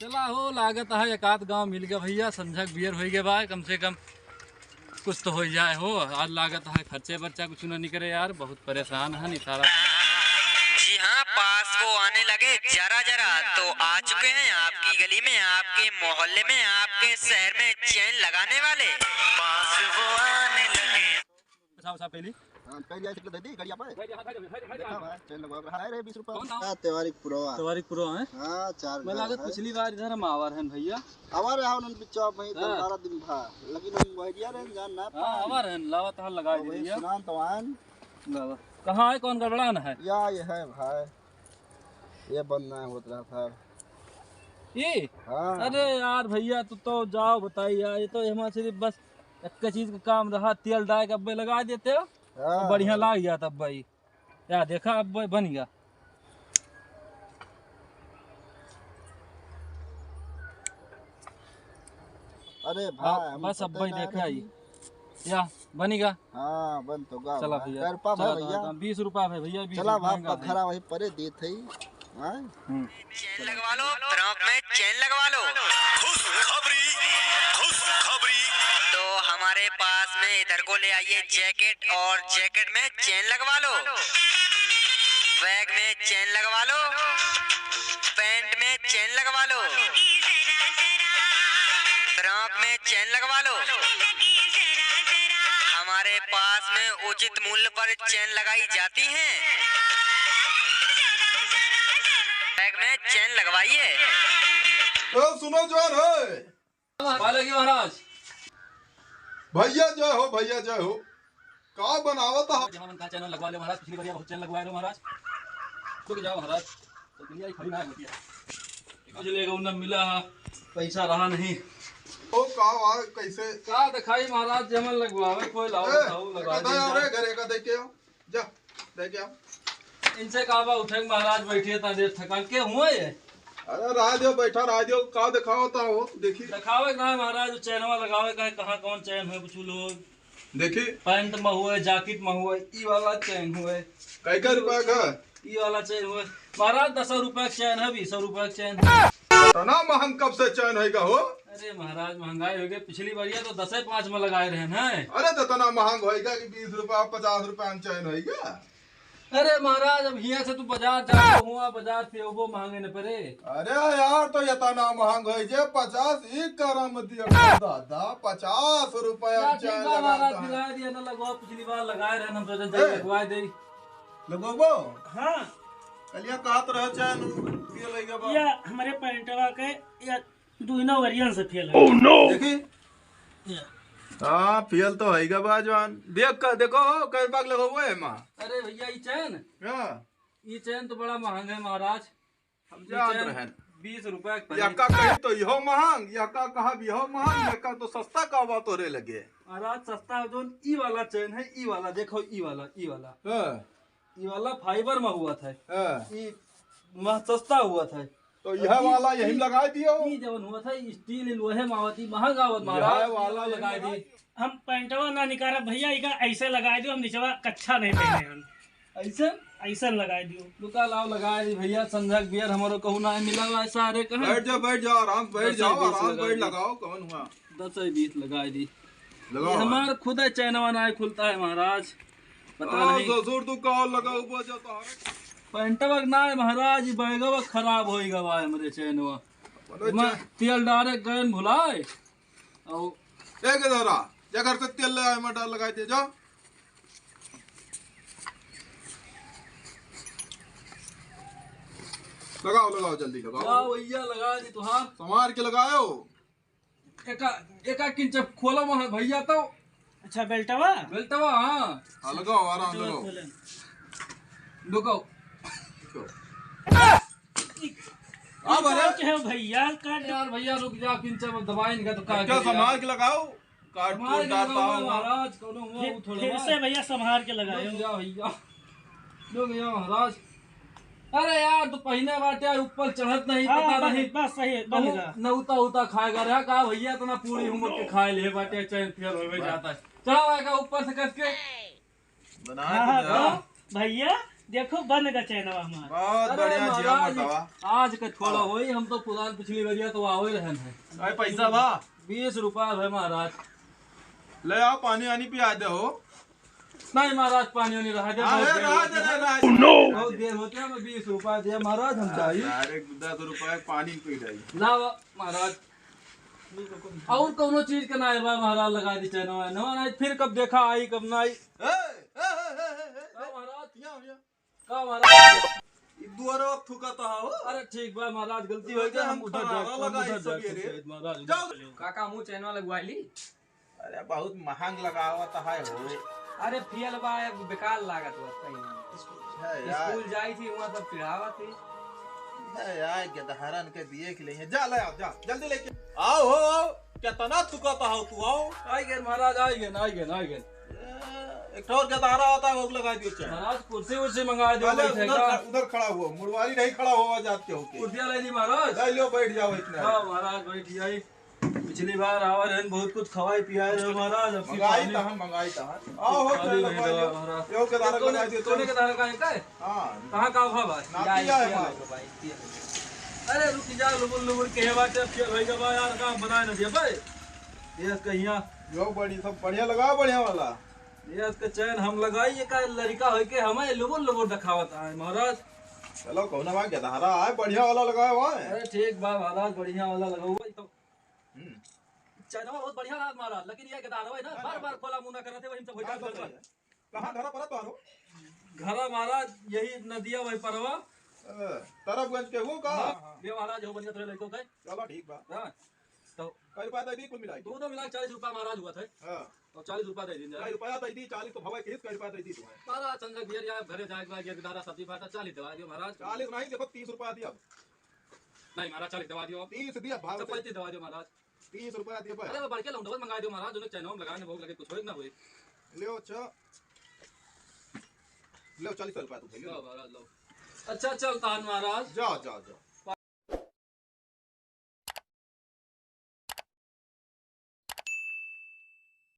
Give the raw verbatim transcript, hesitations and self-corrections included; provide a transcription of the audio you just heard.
चला हो, लागत है एक आध गाँव मिल गया भइया, संझक बियर होइ गया बा, कम से कम कुछ तो होइ जाए हो। आज लागत है खर्चे बर्चा कुछ ना निकरे यार, बहुत परेशान है, नहीं सारा। जी हाँ, पास वो आने लगे जरा जरा, तो आ चुके हैं आपकी गली में, आपके मोहल्ले में, आपके शहर में चैन लगाने वाले। पास वो आने लगे। अच्छा, अच्छा, पहली। हाँ, पहली आई सकल दे दी, गड़िया पे। देखा भाई, चैन लगवा के हाय रे, बीस रुपया। कौन था? हाँ, त्योहारी पुरवा। त्योहारी पुरवा है? हाँ, चार मैं घर लागत है। पिछली बार इधर हम आवर हैं भइया। आवर है, उन्होंने बिच्चा भाई, हाँ। बारह दिन भा। लेकिन हम वही दिया रहे, जान ना हाँ, पाए। आवर हैं, लावा तहार लगा तो दी वही भइया। सुनान तो आन। लावा। कहाँ है, कौन गड़बड़ान है? या, ये है भाई। ये बंद ना होत रहा था। ये? हाँ। अरे यार भइया, तू तो जाओ बताई यार, ये तो हमारे सिर्फ बस एक चीज का काम रहा, तेल डाल के अब्बे लगा देते हो, हाँ। तो बढ़िया लाग जाता अब्बे। या देखा, अब्बे बन गया। अरे हाँ, भाई, हम बस पता अब्बे ही ना देखा रही। ही। या, बनी गा? हाँ, बन तो गा चला भाई। भइया, कै रुपया चला भाई तो भइया? हम बीस रुपया भाई भइया, बीस चला रुपया भाई, महंगा है। पथरा वही परे देत है। हाँ? हम्म। चैन लगवा लो, ट्रंक में चैन लगवा लो। खुशखबरी, खुशखबरी। तो हमारे पास में इधर को ले आइए जैकेट, और जैकेट में चैन लगवा लो, बैग में चैन लगवा लो, पैंट में चैन लगवा लो, फ्रॉक में चैन लगवा लो। हमारे पास में उचित मूल्य पर चैन लगाई जाती है। बैग में चैन लगवाइए। ए, सुनो जवान है। पालकी महाराज। भइया जय हो, भइया जय हो। का बनावत ह? जहाँ मन का चैन लगवा ले महाराज, पिछली बार बहुत चैन लगवाए रहे महाराज। रुक जाओ महाराज, तो दुनिया ही खड़ी ना होती है। कुछ लेगा उन्हें मिला, पैसा रहा नहीं। ओ का वा, कैसे? का दिखाई महाराज, जमन लगवावे कोई लाओ, ए, बताओ, लगा एक आधा दे और महाराज। है घरे का, दे के आओ। जा, दे के आओ। इनसे का बा, उठे महाराज, बैठिए ता देर थकान के हुए ये? अरे रह दियो, बैठा रह दियो, का दिखाओ ता हो, देखी। दिखावे के ना है महाराज, वो चैनवा लगावे का है, कहाँ कौन चैन है, कुछ लोग। देखी। पैंट में हुए, जैकेट में हुए, ई वाला चैन हुए। कै कै रुपया का? ई वाला चैन हुए। महाराज, दस रुपया का चैन है, बीस रुपया का चैन है। इतना महंग कब से चैन होइगा हो? अरे महाराज, महंगाई होइ गई। पिछली बार ये तो दसे पाँच में लगाए रहे हैं। अरे, तो इतना महंग होइगा कि बीस रुपया, पचास रुपया में चैन होइगा? अरे महाराज, अब हियाँ से तू बाजार जाओ, हुआ बाजार से वो महंगे न पड़े। अरे यार, तो इतना महंग होइ जे पचास, ई करम दिया दादा, पचास रुपया में या चैन ठीक बा लगा महाराज, है। दिला दिया ना, लगवा, पिछली बार लगाए रहे, हम सोचे ए। लगवा दे। लगोबो? हाँ। कलिया कहत रहे चैन पिए लगे बा। या हमरे पैंटवा के या दुइनो वरियन से फेल है। देखी? या। हाँ, फेल तो है गा बा जवान। देख क-, देखो, कै बाग लगो हुए है माँ। अरे भइया, ई चैन? हाँ। ई चैन तो बड़ा महंग है महाराज। हम ई जानत चैन रहन। बीस रुपया के पड़े। यका कही तो इहो महंग, यका कहा भी इहो महंग, यका तो सस्ता का बा तोरे लगे। महाराज सस्ता है, जोन ई वाला चैन है, ई वाला, देखो ई वाला, ई वाला। हाँ। ई वाला फाइबर में हुआ था। हाँ। ई मह-, सस्ता हुआ था। तो यह वाला यही लगा दियो। ई जवन हुआ था, ई स्टील, लोहे में आवत, ई महंगा आवत, यह महाराज, वाला ई लगा यही दी। हम पैंटवा ना निकाला भइया, इका ऐसे लगा दियो, हम निचवा कच्छा नहीं पहने हम। ऐसे? ऐसे लगा दियो। दुका लाओ लगा दी भइया, संझक बियर हमरो कहू ना मिला हुआ है सारे कहाँ? बैठ जाओ, बैठ जाओ, आराम से बैठ दस जाओ, बीस आराम लगा बैठ दी। लगाओ, कौन हुआ? दस है बीस लगा दी। लगाओ। ये हमार खुद है चैनवा ना खुलता है महाराज। पता हाँ, नहीं। ससुर तू का लगाओ, बजा तो हरे। पैंटवा के ना है महाराज, ई बैगवा खराब होई गवा है हमरे चैनवा। बोलो एमा चैन। तेल डारे गए न भुलाए। और ए के धरा, जा घर से तेल ले आए, मैं डाल लगाई दे, जा। लगाओ, लगाओ, जल्दी लगाओ। लगाओ भइया, लगा दी तुहार। संभार के लगाओ। एका, एका किंच खोलो मह-, भइया तो। अच्छा, बेल्टवा? बेल्टवा, हाँ। हाँ, लगाओ, आराम लगाओ। खोले। लगाओ। अब अरे। क्या भइया, काट यार भइया, रुक जा, किंच अब दबाई नहीं का तो का क्या करी संभाल यार। के लगाओ, काट संभाल कूट के डालता लगाओ हूँ। महाराज, कौनो हुआ फिर, वो थोड़ा फिर ना। से भइया संभाल के लगाओ। रुक जा भइया, रुक जा महाराज। अरे यार, तू पहिने बाटे, ऊपर चढ़त नहीं, हाँ, पता बस, नहीं। बस सही है, बन कहूँ गया। नौता उता खाएगा रहा का भइया, इतना पूरी उम्र के खाए ले बाटे, चैन फेल होवे वाह। जाता है। चढ़ावा का ऊपर से कस के। बना हाँ, के हाँ, जा। तो भइया, देखो, बन गा चैनवा हमार। बहुत अरे बढ़िया जिया महाराज, मोटावा। आज का थोड़ा हाँ। होई, हम तो पुरान पिछली बरिया तो आवै रहन है। अरे पैसा बा? बीस रुपया है महाराज। ले आओ, पानी वानी पिया दे हो। नहीं महाराज, पानी वानी रहा दे, हाँ, बहुत ए, देर रहा होती दे, है। रहा दे। बहुत देर होती है, हमें बीस रुपया दिया महाराज, हम जाई। अरे, दस रुपया पानी पी जाई। लाओ महाराज, और कौनो चीज का ना है बा महाराज, लगा दी चैनवा, नवा नहीं, फिर कब देखा आई, कब ना आई। ए, ए, ए, ए, ए, ए, का महाराज? यहाँ, यहाँ। का महाराज? ई दुआरा थूकत हा हो। अरे ठीक बा महाराज, गलती हो गया, हम उधर जाए, हम उधर जाए, महाराज। जाओ। काका, मुँह चैनवा लगवाई ली। अरे बहुत महंग लगावत है हो। अरे फेल बा, बेकार लागत बा सही में। है यार। स्कूल जाई थी, वहाँ सब चिढ़ावा थी। है यार, गेदहरन के दिए के लिए। जा ले आओ, जा, जल्दी लेके आओ हो, आओ। कितना थूकत हो तू, आओ। आई गए महाराज, आई गए, आई गए, आई गए। ए, एक ठो और गेदहरा होता है, वो लगा दियो चाहे। महाराज, कुर्सी उर्सी मंगा दियो, अरे, बैठे उधर का? ख-, उधर खड़ा हुआ, मुड़वारी नहीं खड़ा हुआ जात के होके। कुर्सिया ले ली महाराज। ले लो, बैठ जाओ इतना। हाँ महाराज, बैठ जाई। पिछली बार आवा रहन, बहुत कुछ खवाए पियाए रहे महाराज, अब की मंगाई पानी तहन, मंगाई तहन। आओ, हो, खाली चलो, नहीं भाई, रहा यो, महाराज। यो के धारा तूने, लगा दियो, तूने चलो। के धारा का है, का है? हाँ। कहाँ का भाव है? नाती आए है, भाई। अरे रुक जा, लुबुर लुबुर के बात है, फेल होई गवा यार, का बनाए ना दिया भाई। ये कहिया। यो बड़ी, सब बढ़िया लगाओ, बढ़िया वाला। ये आज का चैन हम लगाई, ये का लड़का होई के हमें लुबुर लुबुर दिखावत है महाराज। चलो, कौन बा, गेदहरा है, बढ़िया वाला लगाओ है। अरे ठीक बा महाराज, बढ़िया वाला लगाओ भाई तो। हम्म। चैनवा बहुत बढ़िया रहा महाराज, लेकिन ये गेदहरा है ना, हाँ, बार हाँ। बार खोला मुंह ना करते, वही सब हो हाँ, जाता तो है। सही है। कहाँ घरा परत तोहरो? घरा महाराज यही नदिया वही परवा। अ, तरफगंज के हो का? हाँ, ये महाराज हो बढ़िया तरह लड़को के। चलो ठीक बा। हाँ, तो कै रुपया दे दी कुल मिलाई के? दो दो मिला के चालीस रुपया महाराज हुआ था। हाँ। और चालीस रुपया दे दीजिए। कै रुपया दे दी, चालीस तो भवा किस, कै रुपया दे दी तुम्हें? तारा चंद्र भैया यार घरे जाए के बाद ये दारा सब्जी भाटा चालीस दवा दियो महाराज। चालीस नहीं, देखो तीस रुपया दिया। नहीं महाराज, चालीस दवा दियो। तीस दिया भाव अच्छा, से। पैंतीस दवा दियो महाराज। तीस रुपया दिया भाई। अरे, वो बड़के लौंडवन मंगा दियो महाराज, उन्हें चैनवा में लगाने भोग लगे, कुछ होए ना होए। ले अच्छा। ले चालीस रुपया तू भाई, ले। लो महाराज, लो। अच्छा, चलता है महाराज। जाओ, जाओ, जाओ।